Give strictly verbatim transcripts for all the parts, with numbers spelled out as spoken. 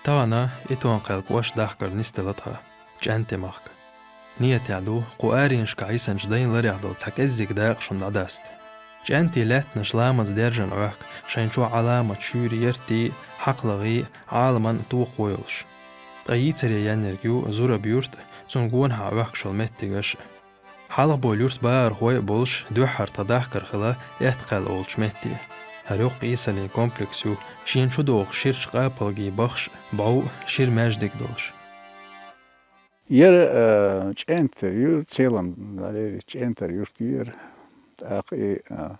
Тахана Итон-Кхаьллан кӀоштан дахкар нисделла тха, ЧӀаьнтӀа махка. Нийятехь ду кху аренашкахь йисинчу дайн ларехь долу цхьа кӀеззиг дакъа шуна дӀадаста. ЧӀаьнтӀин лаьттанаш ламаза даьржина Ӏохку, шайн чохь Ӏаламат шуьйра яртий, хьакхалгӀий, Ӏаламан тохо йолуш. Ткъа йийцаре яннарг ю Зураб-юрт, цунна гонахьа Ӏохкуш йолу меттигаш. Хьалха болу юьртан бахархой а болуш, дуьххьара тхан дахкар хилла Эттакхаьлла олучу метте. ХӀара йоккха Ӏийсаллин комплекс ю, шена чу догӀуш ширачу къапалгийн баххаш а, бӀов а, шира маьждиг а долуш. Яра, а, ЧӀаьнтӀара ю, целом, далери ЧӀаьнтӀара юрт ю яра. ТӀаккха и, а,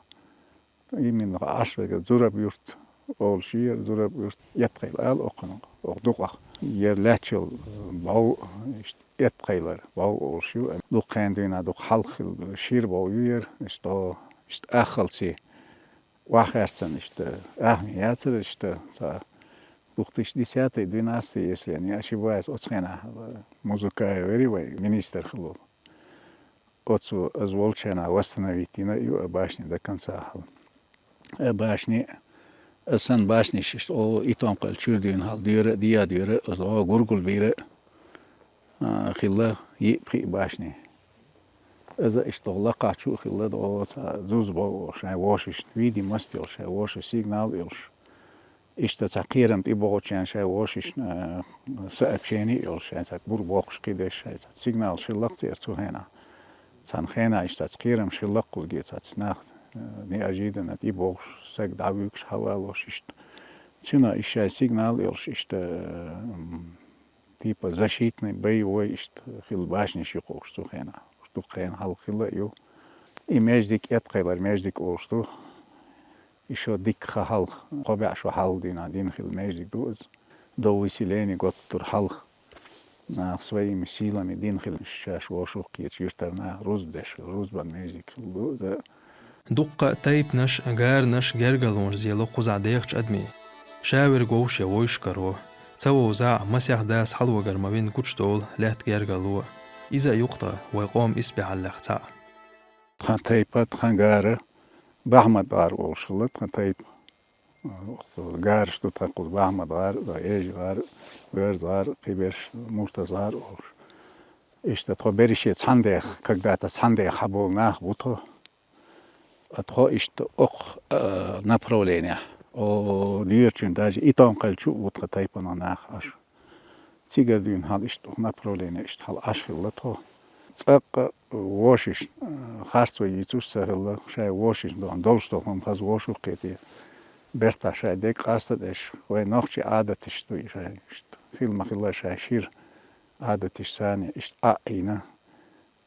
Именно Ӏаш вегар Зураб-юрт олуш ю яра, Зураб-юрт, Эттакхаьлла ала окхунах, оха дукъах. Яра лаьтташ йолу бӀов, иштта Эттакхаьллара бӀов олуш ю. Дукха хенахь дуьйна дукха хьалха хилла шира бӀов ю яра, иштта, иштта аххалций охьахаьрцина, иштта ахме яцара, иштта цхьа две тысячи десятый, двенадцатый, если я не ошибаюсь, оцу хенахь, э, Музукаев вара вайн министр хилла. Оцу аса волчу хенахь восстановить йина а ю а башни до конца хьал. А башни, аса санна башниш, иштта, о, Итон-Кхаьлла чуьра дуьйна хьал доьра а, дӀа а доьра а, аса, о, гургул бийра а, а, хилла йиъ-пхиъ башни. Аса иштта лакхахь чу а хилла, о, цхьа зуза бов олуш, шайн вошашна, видимость йолуш, шайн вошашна сигнал йолуш. Иштта цхьа кхерам тӀебогӀучу хенахь шайн вошашна, а, сообщение а йолуш, шайн цхьа бур боккхуш кхидерш, шайн цхьа сигналш хилла-кх церан цу хенахь. Цхьана хенахь иштта цхьа кхерамаш хилла-кх кхузахь цхьацца нах, а, неожиданно тӀебогӀуш, саг дӀавуьгуш, хьавалош иштта. Цуьнан иштта шайн сигнал а йолуш, иштта, м, типа защитный, боевой иштта хилла башниш ю кхузахь цу хенахь. Дукха хенахь хьалха хилла а ю. И маьждиг, Эттакхаьллара маьждиг олуш ду. И шо дикка хан хьалха, кхо бӀе шо хьалха дуьйна дина хилла маьждиг ду иза. До выселения гуттар хьалха наха своими силами дина хилла, шаьш вовшах кхечу юьртара наха рузба деш хилла, рузбан маьждиг хилла ду иза. Дуккха а тайпанаш, гаранаш, гергарлонаш зело кхузахь дехачу адамийн. Ша верг вовшех вовшах каро. Ца вовзахь а, масех дас хьалавагар ма вина гучудолу лаьтта гергарло. Иза а ю-кх тхан вайн къоман исбаьхьаллех цхьаъ. Тхан тайпа, тхан гара, БахьматгӀар олуш хилла тхан тайпа. Гараш ду тхан кхузахь: БахьматгӀар, ЭжагӀар, ВоьрзагӀар, кхиберш, МуртазгӀар олуш. Иштта тхо берриге цхьаьна деха, когда-то цхьаьна деха хьаболу нах бу тхо. А тхо иштта окху, а, направлениехь, о, доьрачуьнга, даже Итон-Кхаьлла чу а бу тхан тайпанан нах Ӏаш. Цигара дуьйна хьал иштта укх направление иштта хьал Ӏаш хилла тхо. ЦӀаккха вошашна, а, харцо йийцуш ца хилла, шайн вошашна долуш долу хӀума хаза вовшах кхетий, бертахь шайн дерг къаста а деш, вайн нохчийн Ӏадаташ ду и шайн, иштта хилла ма-хилла шайн шира Ӏадаташ санна иштта Ӏа а Ӏийна.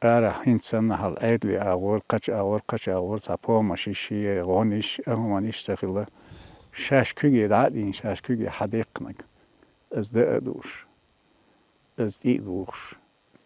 Арахь хӀинца санна хьал Ӏедале агӀор, кхача агӀор, кхача агӀор, цхьа помаш йиш, гӀон йиш, а хӀуманаш ца хилла. Шаьш куьге дӀа а дийна, шаьш куьге хьадеккхинарг. Аса даа а дууш, аса тӀе а духуш,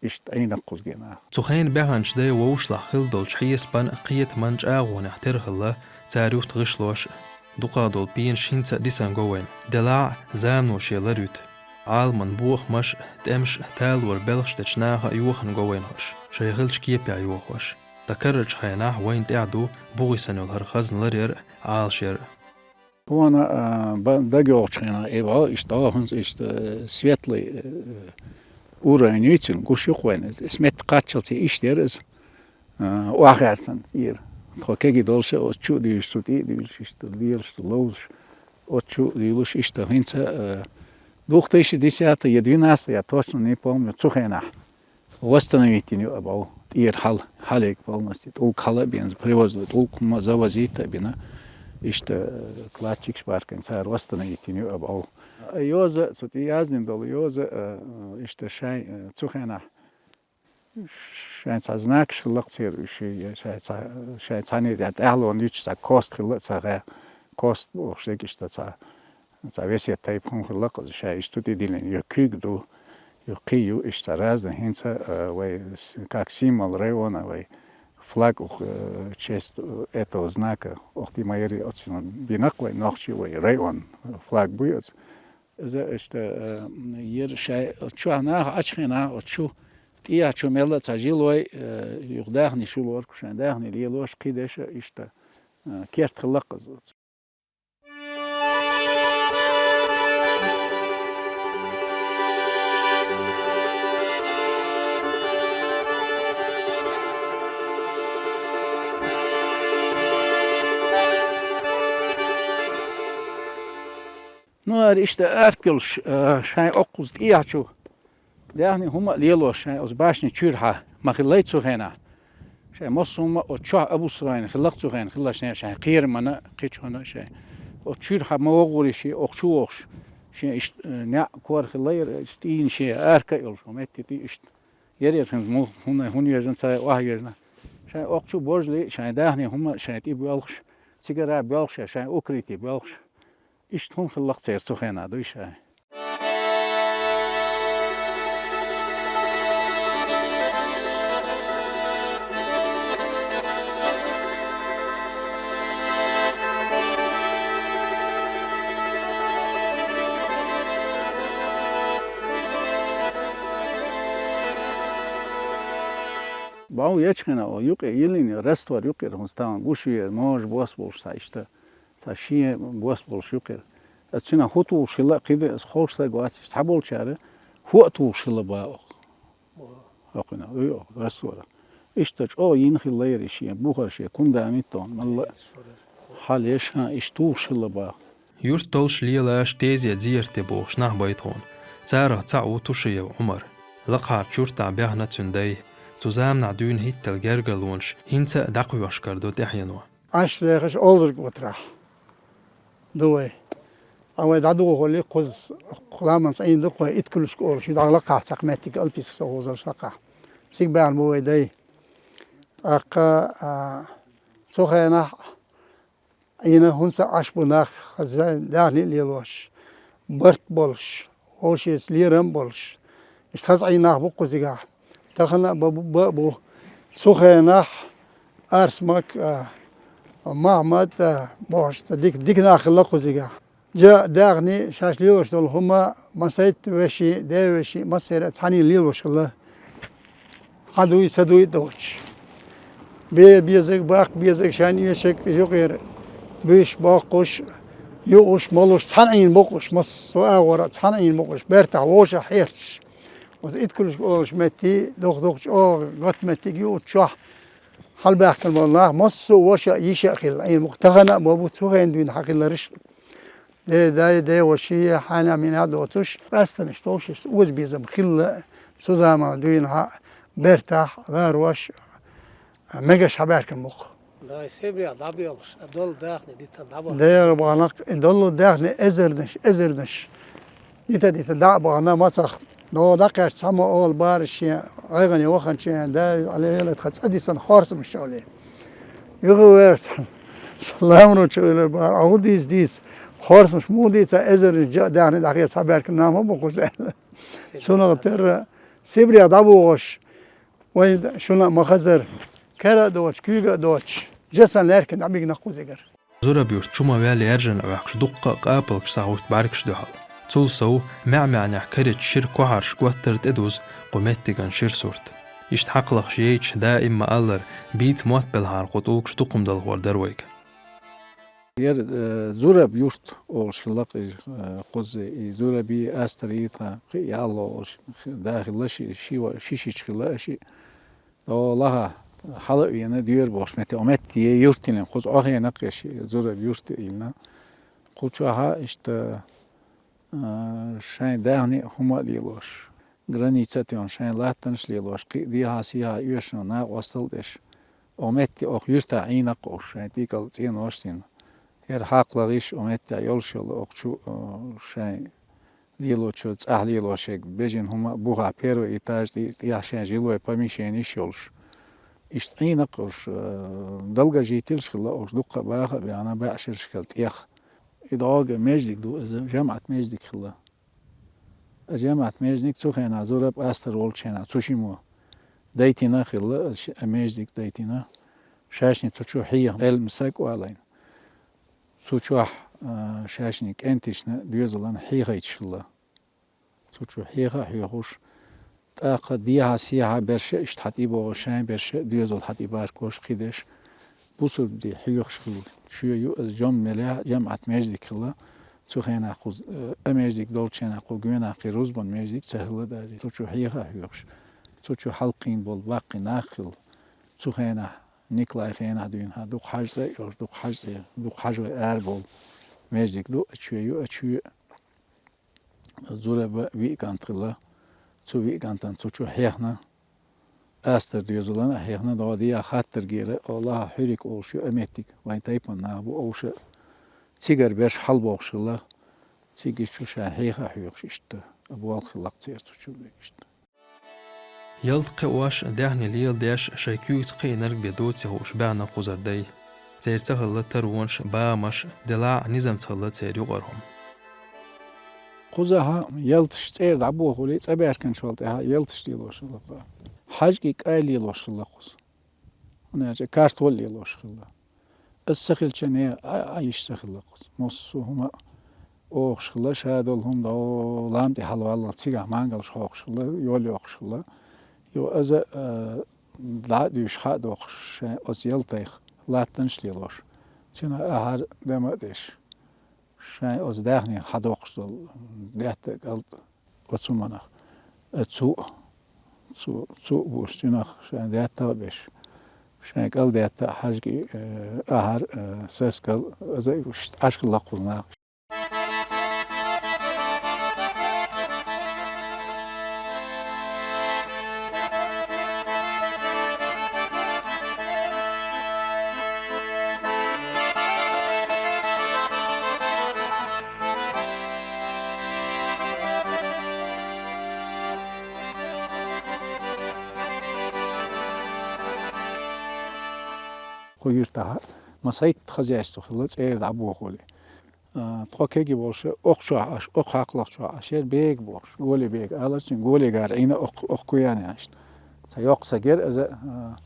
иштта Ӏийна-кх кхузахь нах. Цу хенан баьхначу дайн вовшашлахь хилла долчу хьесапан а, кхетаман а чӀагӀонехь тера хилла цара юхатӀехь гӀишлош а. Дукхах долу пенаш хӀинца а дисина го вайна. Делахь а, замано шен ларвита. Ӏаламан бохамаш а, тӀемаш а, талоран белхаш дечу наха а йохийна го вайна хӀорш, шайн хиллачу кепехь йохош. Ткъа карарчу хенахь вайна тӀехь ду буха йисина йолу хӀара хазна ларъяр а, Ӏалашъяр а. Тхуна, а, ба-, дагайогӀучу хенахь, и вао, иштта, хӀинца иштта, э, светлый, э, уровень ю цуьнан, гуш ю-кх вайна. Иза метта кхаччалц иштта яра иза, а, охьахаьрцина тӀера. Тхо кегий долуш а, оцу чу а дуьйлуш, цу тӀе а дуьйлуш, иштта лелаш, цу ловзуш, оцу чу а дуьйлуш, иштта хӀинца, а, две тысячи десятый я двенадцатый, я точно не помню, цу хенахь восстановить йина ю а бов. ТӀера хьал, хьалега полностью. ТӀулг хьала а бина, привоз-, тӀулг ма-, завозить а бина. Иштта, э, кладчикаш бахкина, цара восстановить йина ю а бов. Йоза, цу тӀе яздина долу йоза, э, иштта шайн, э, цу хенахь шайн цхьа знакаш хилла-кх церан, ши-, шайн цхьа, шайн цхьаьна тӀаьхьалонна юьтуш цхьа кост хилла а цхьа гӀа. Кост бохуш дерг иштта цхьа, цхьа весет тайпа хӀума хилла-кх иза, шайн иштта тӀедиллина, ю куьг ду, ю кхин ю, иштта цхьа разный, хӀинца, э, вай с-, как символ района, вай флаг, э, в честь этого знака, охьа тӀе ма-ярра оццуьнан бина-кх вай нохчий, вай район флаг буй оцу. Иза иштта, э, яра шайн, оцу чохь наха Ӏачу хенахь, оцу чу тӀехьа чу мелла а цхьа жилой, э, юха даьхни шу лору-кх шайн, даьхни лелош, кхидерш а иштта, э, керт хилла-кх иза оцу. Ну, ара иштта арка йолуш, а, шайн оккхуза тӀехьа чу. Даьхни хӀума а лелош шайн оцу башни чуьра хьа ма хиллай цу хенахь. Шайн массо хӀума оцу чохь обустроена хилла цу хенахь, хилла шайн, шайн кхерамана, кхечунна шайн. Оцу чуьра хьа ма вогӀур шен, окху чу вогӀуш. Шен иштта, э, неӀ кор хиллера, иштта тӀийна шен арка а йолуш, хӀума метте тӀе иштта. Яр-яр хӀинца му-, хӀуна, хӀуна вежна, цхьа охьа вежна. Шайн окху чу божли, шайн даьхни хӀума, шайн тӀе боьлхуш, цигара боьлхуш, шайн укрытие боьлхуш. Иштта хӀума хилла церан цу хенахь, дуй шайн. Бау ечхина о юкъе йиллина раствор юкъера хӀун стагӀан гуш веара, можа бос болуш цхьа иштта, цхьа шен бос болуш юкъера. Аса цуьнан хӀун тухуш хилла а кхида, аса ховш стаг вац, иштта цхьаболчара хӀун а тухуш хилла баха. ХӀокхуьнан, уй, раствора. Иштта чӀогӀа йина хилла яра и шен бухара шен кундамит тхуна, малла а хьал еш, хӀан, иштта тухуш хилла баха. Юрт толлуш лелаш тезе зерате бохуш нах бай тхуна. Царах цхьаъ ву Тушиев Ӏумар. Лакхарчу юьртахь баьхна цуьнан дай. Цу заманахь дуьйна хӀиттал гергарлонаш хӀинца а дӀакхоьхьуш карадо тӀаьхьено. Ӏаш вехаш олзарг ватарахь ду вай. Ткъа вай дӀадохале кхуза, кху ламанца Ӏийна ду-кх вай, Иткалушка олуш, ю дӀа лакхахь цхьа меттиг, Алписк совхозал лакхахь. Цига баьхна бу вай дай. ТӀаккха, а, цу хенахь Ӏийна хӀунца Ӏаш бу нах, хаза даьхни а лелош, барт болуш, вовшеца лерам а болуш. Иштта хаза Ӏийна нах бу кхузигахь. Тахана а ба-, ба-, бу. Цу хенахь Арсмак, а, Махьмад, а, бохуш, ца дика, дика нах хилла кхузигахь. Джа даьхни шаьш лелош долу хӀума, масайтта вешин, девешин, массеран а цхьаьна лелош хилла. Хьан дуй, ца дуй а доцуш. Бе безаг, баккха безаг, шайн эшаг юкъера буьйш боккхуш, юуш, молуш, цхьаьна Ӏийна боккхуш, массо а агӀора цхьаьна Ӏийна боккхуш, бертахь вовшах хьерчаш. Оцу Иткалушка олуш метте, дукха-дукха чӀогӀа готта меттиг ю оцу чохь. Хьалабаьхкина болу нах массо а ваша а, йиша а хилла Ӏийна бу-кх, тахана а бу, цу хенахь дуьйна хьан хилларш. Де, дай, де, ваша, хьенех, минех доцуш, къаьстанаш товш, озабезам хилла, цу заманахь дуьйна хьан бертахь, ларош, мегаш хьабаьхкина бу-кх. Дай Сибрех дӀабоьлхуш, а долу даьхни дита дӀабахана. Дера бахана, и долу даьхни эзарнаш, эзарнаш. Дита, дита дӀа а бахана, мацах, догӀа дӀакхаьчча, цхьаммо олу бара шен гӀайгӀане ваханчу, да, Ӏалелат хан цӀа дисана хорсамаш олий. Юха версан, ламручу вилар бара, а хӀун дийца дийца, хорсамаш муха дийца, эзарнаш джа а даьхни дӀахеца хьабаьхкина нах ма бу кхуза аьлла. Цунах терра, Сибрех дӀабогӀуш, вай шуна а ма хазара, кара а доцуш, куьйга а доцуш, джа санна лаьркина дӀабигна кхузигара. Зураб-юрт чу ма ваьлла яьржина Ӏохкуш дуккха а къапалгаш схьахӀутту бӀаьргаш дуьхьал. Цул сов, маьӀ-маьӀнехь каречу шира кохьарш готтар тӀедузу кху меттиган шира сурт. Иштта хьакхалахаш яйча, даим ма-аллара, бийца мотт белхьара кху тӀулгаш дукха хӀума далхор дара вайга. Яра, э, Зураб-юрт олуш хилла-кх иза, э, кхуза и Зураби, Астари тхан кхин а ялло олуш, да хилла ши, ши ва-, ши шича хилла а ши. О, лаха, хьала а вена, доьра бохуш метте, о метте юрт йиллина, кхуза Ӏохенакх я ши, Зураб-юрт йиллина. Кху чохьа иштта, а, шайн даьхни а, хӀума а лелош, граница а тоьхна, шайн латтанаш а лелош, кхин а дехьа-сехьа оьшуш накъостал а деш, о метте, окху юьртахь Ӏийнакх уьш, шайн тӀекӀал цӀенош а дина. ХӀара хьакхалахаш, о меттехь йолуш йолу, окху чу, а, шайн лелочо, цӀахь лело шега бежина хӀума а, бухахь первый этаж, тӀе-, тӀехь шайн жилой помещениш йолуш. Иштта Ӏийнакх уьш, э, долгожительш хилла уьш, дуккха а баха а баьхна, бӀешерашкахь тӀех. И дӀогахь междиг ду, иза жамаӀат междиг хилла. ЖамаӀат междиг цу хенахь Зураб, Астар волчу хенахь цу шиммо дайтина хилла, ш-, междиг дайтина. Шаьшний цу чу хьеха, Элмсаг а олийна. Цу чохь, а, шаьшний кӀентишна доьзалан хьехайташ хилла. Цу чу хьеха а хьоьхуш, тӀаккха дехьа-сехьа берш а иштта хьатӀебогӀуш, шайн берш а доьзал хьатӀебаркош, кхидеш, бусурбаде хьоьхуш хилла. Чоь ю, иза жом мелехь, жамаӀат междиг хилла. Цу хенахь кхуза, э, а междиг долчу хенахь кху гоьнахь кхин рузбан междиг ца хилла даже. Цу чу хьеха а хьоьхуш, цу чу хьалкхийна болу баккхий нах а хилла. Цу хенахь, Николай хенахь дуьйна хьан, дукха хьажцӀа а йолуш, дукха хьажцӀа, дукха хьажой ара болу междиг ду, а чоь ю, а чоь. Зураб виъ кӀант хилла. Цу виъ кӀантан цу чу хьехна, астар доьзалана хьехна, дӀо дия хаттар гера, Аллаха Хьуьрик олуш ю а меттиг, вайн тайпан нах бу овша. Цигара берш хьалбохуш хилла, цига чу ша хьеха а хьоьхуш иштта, а болх хиллакх церан цу чу иштта. Ялта кхиош, даьхни леладеш, шайн куьйгаца кхиънарг бен доций хууш баьхна кхузара дай. Церан ца хилла таронаш, бамаш, делахь а низамца хилла церан юкъара хӀума. Кхузахьа ялташ цӀера дӀабохале, цӀа баьрканчул тӀаьхьа ялташ лелош хилла. Хьажкъи кӀай лелош хилла кхуза. ХӀунда аьлча картол лелош хилла. Аса ца хилча, не а, а йиш ца хилла кхуза. Массо а хӀума охуш хилла, ша долу хӀума дӀо лам тӀе хьалаваллалц, цигахь мангалш хьокхуш хилла, йол йоккхуш хилла. Йо, аза, а, дӀа а дуьйш, хьа а доккхуш, шайн оцу ялтайх латтанаш а лелош, цуьнан ахьар дама а деш, шайн оцу даьхнех хьадоккхуш долу даьтта а, кӀалт а оцу хӀуманах, э, цу, цу, цу а буш, цуьнах шайн даьтта а беш, шайн кӀал даьтта а, хьажкъи, э, ахьар, э, саскал, аза а уьш Ӏаш хилла кхуза нах. Кху юьртахь масийтта хозяйство хилла цӀера дӀабохале. А, тхо кегий болуш, окху чохь Ӏаш, окху хьакхалгӀа чохь Ӏаш, яра бега бохуш, голе бега, алар цуьнга, голе гара Ӏийна окху, окху куьяне Ӏаш. Цхьа йоккха саг яра, аза, а,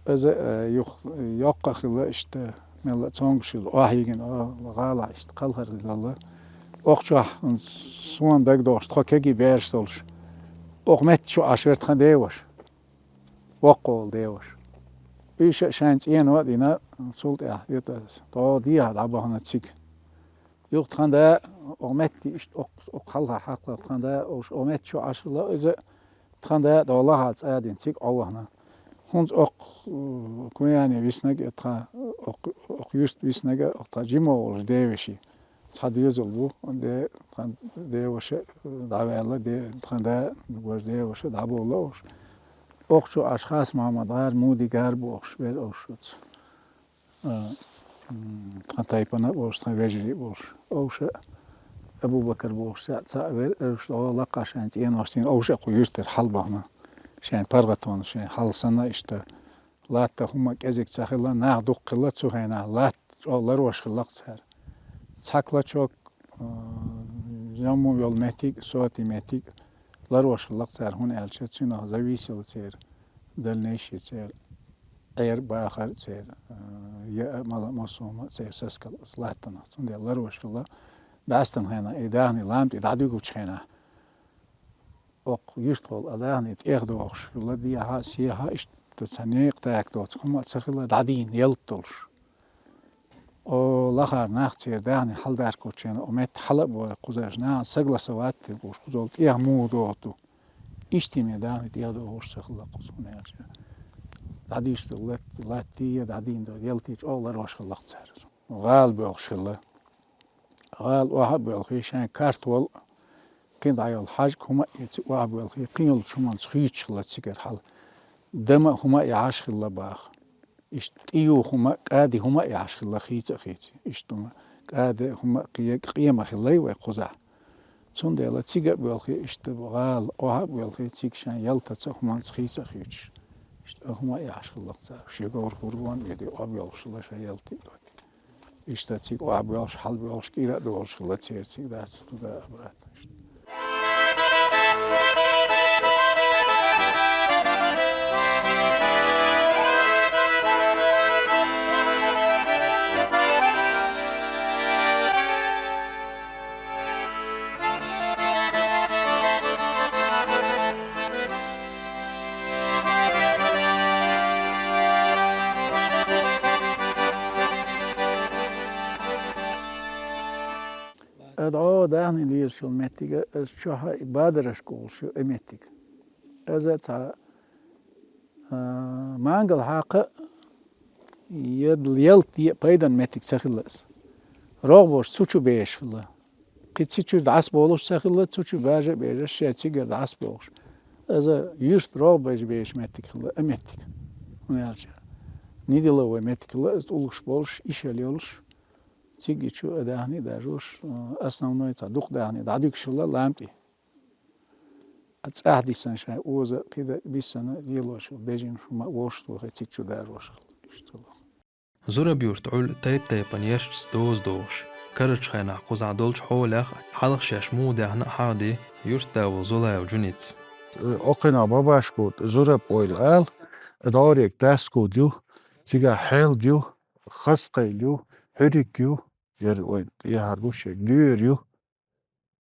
аза, а, юха йоккха хилла иштта, мелла а цомгуш хилла, охьайигина, о, гӀала иштта, кхалхар хилла. Окху чохь, м, суна дагадогӀуш, тхо кегий бераш долуш, окху метта чу Ӏаш вара тхан деваша. Воккхаволу деваша. Уьш а шайна цӀено а дина, цул тӀаьхьа это, дӀо дехьа дӀабахана цига. Юха тхан да, о метти иштта окх-, окху хьалха хьакхалла тхан да, уьш о метта чу Ӏаш хилла иза, тхан да дӀо лаха цӀа а дина цига Ӏовахана. ХӀунца окх, э, куьяне виснаг а тхан, окх, окх юьст виснаг а, окх тхан жимо волуш девеши. Цхьа доьзал бу, де, тхан деваша дӀаваьлла, де, тхан да, важа деваша дӀаболла уьш. Окху чу Ӏаш Хас-Мохьмад гӀар, Муди гӀар бохуш, вер уьш шуца. А, м, тхан тайпана а болуш, тхан вежарий а болуш. Овша Абу-Бакар бохуш, цхьаъ, цхьаъ вер, уьш дӀо лакха шайн цӀенош цӀена, овша кху юьртара хьалабахана. Шайн паргӀатонаш, шайн хьал санна иштта. Латта хӀума кӀезиг ца хилла, нах дуккха хилла цу хенахь, латта чӀогӀа ларош хиллакх цара. Цхьа клочок, а, жаммо йолу меттиг, соти меттиг ларош хиллакх цара, хӀунда аьлча цуьнах зависела церан дальнейший, церан Ӏер-бахар, церан, а, яа, мала, массо а хӀума церан саскал оцу латтанах. Цундела ларош хилла бӀаьстан хенахь, и дахни лам тӀе дӀадуьгучу хенахь. Окху юьртахула а дахни тӀех дохуш хилла, дехьа, сехьа, иштта цхьа некъа така доцу хӀума а ца хилла, дӀадийна ялта долуш. О, лахара нах церан дахни хьалдаркхуччена, о метта хьала а бой кхузарш, наха сагласа ватти бууш, кхузол тӀех муха доху ду. Иштта ме дахни тӀех дохуш ца хилла кхуза, хӀунда аьлча дӀадийш долу лат-, латтий, дӀадийна долу ялтий чӀогӀа ларош хиллакх цара. ГӀала боьлхуш хилла. ГӀала охьа а боьлхий, шайн картол, кхин дӀайолу хьажка хӀума а эций, охьа а боьлхий, кхин йолчу хӀуманца хуьйцуш хилла цигара хьала. Дама а хӀума а яхьаш хилла баха. Иштта тӀеюху хӀума а, кӀади хӀума а яхьаш хилла хийца а хийций. Иштта хӀума, кӀади хӀума а кхе-, къема хиллай вай кхузахь. Цундела цига а боьлхий, иштта гӀала охьа а боьлхий, цига шайн ялтаца хӀуманца хийца а хийцуш. Иштта хӀума а яхьаш хиллакх цара. Ши говр хургон а ведий, охьа боьлхуш хилла шайн ялтий а доти. Иштта цига охьабоьлхуш, хьалабоьлхуш, кӀира а долуш хилла церан цига дац, туда-обратно. Ада гӀо дахни лелаш йолу меттига, аса чохьа и бадарашка олуш ю и меттиг. Аса цхьа, а, мангал хьакха, я, ялта е пайдан меттиг ца хилла аса. РогӀ бош цу чу беш хилла. Кхин цу чуьра дӀасаболуш ца хилла, цу чу бажа а бежаш, шаьш цигара дӀасабохуш. Иза юьртара рогӀ бежа бежаш меттиг хилла, а меттиг. ХӀунда аьлча, неделовой меттиг хилла, иза тӀулгаш болуш, ишал йолуш, цига и чу а даьхни а даржош, основной цхьа дукха даьхни дӀадуьгуш хилла лам тӀе. А цӀахь диссина шайн оза кхидӀа биссина лелош хилла, бежимаш ма вовшах тухий цига чу даржош хилла. Иштта хилла. Зураб-Юрта Ӏуьллу тайп-тайпана ярташца доза догӀуш, карарчу хенахь кхузахь долчу хьолах а, хьалха шаьш муха даьхна а хьахади юьртда волу Зулаев Джуница. Окхина Бабашкуд, Зураб ойла ала, дӀориг Таскуд ю, цигахь Хьелд ю, Хазкхайл ю, Хьуьрик ю, яра вайн тӀехьара гуш ерг, Дуьйр ю.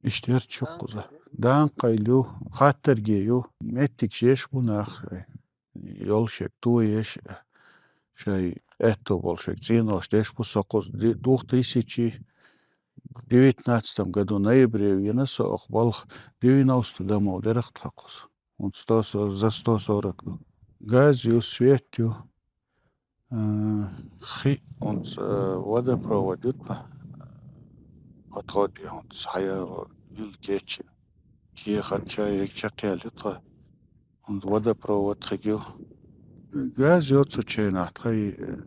Иштта ярташ ю кхуза. Данкъайл ю, Хаттарге ю, меттигаш еш бу нах, йолуш ерг тоеш, шайн аьтто болуш ерг цӀенош деш бу со кхуза. Ди-, двух тысячи девятнадцатом году ноябре вена со окху балха, девяносто домов дерах тхан кхуза. ХӀунца сто сорок, за сто сорок ду. Газ ю, свет ю, а, хи, хӀунца, а, водопровод ю тхан, подход ю хӀунца, хьаяро, ил кечи, кехат чаег чекхъял ю тхан, хӀунца водопровод хиг ю. Газ йоцучу хенахь тхан и, а,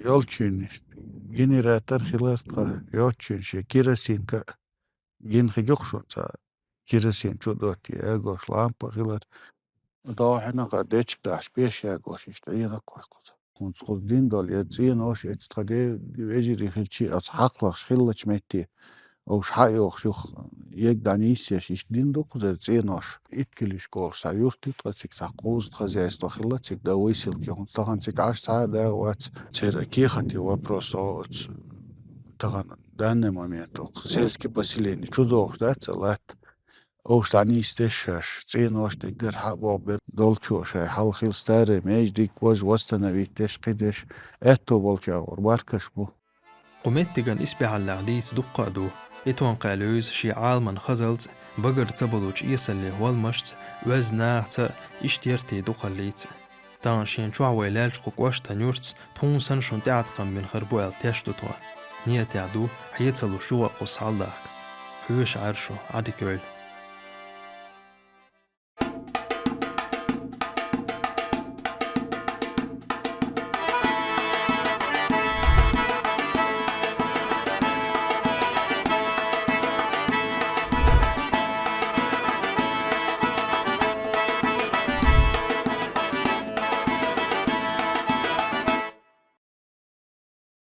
йолчуьнан генератор хилар тхан, йоцучуьнан шен керосинка а гина хиг ю-кх шуна цара. Керосин чу доттий ягош, лампа хилар. ДогӀу хьинах а дечиг дахьаш, пеш ягош, иштта Ӏийна кхойкхуза. ХӀунца кхуза дина долу я цӀенош, эцу тхан де-, вежарий хилчий, аса хьакхалахаш хиллачу метте, уьш хьа а йохуш юха, ег дӀанисъеш, иштта дина ду кхузара цӀенош. Итт килиш колуш цхьа юрт ю тхан, цига цхьа кхузткъа хозяйство хилла, цига дан выселки, хӀунца тахана цига Ӏаш цхьа а да а вац, церан кехатийн вопрос оцу тахана данный момент окху сельский поселение чу догӀуш дац а латта. Уьш дӀанисдеш шаьш, цӀенош диггара хьа а боху бер долчо шайн хьалха хилла старый меж диг важа восстановить деш, кхидеш, аьтто болчагӀур баркаш бу. Кху меттиган исбаьхьаллех дийца дуккха а ду. Итон-Кхаьлла Юйза шен Ӏаламан хазалца, багара ца болучу эсаллин хӀолламашца, оьзда нахаца а иштта яртийн дукхаллица. Тахана шена чохь вай лаьллачу кху кӀоштан юьртаца тхуна санна шуна тӀеӀаткъам бина хир бу аьлла тешна ду тхо. Нийятехь ду, хье ца луш юха а кхуза схьаладахка. Хьоьжуш Ӏара шу, Ӏадика йойла.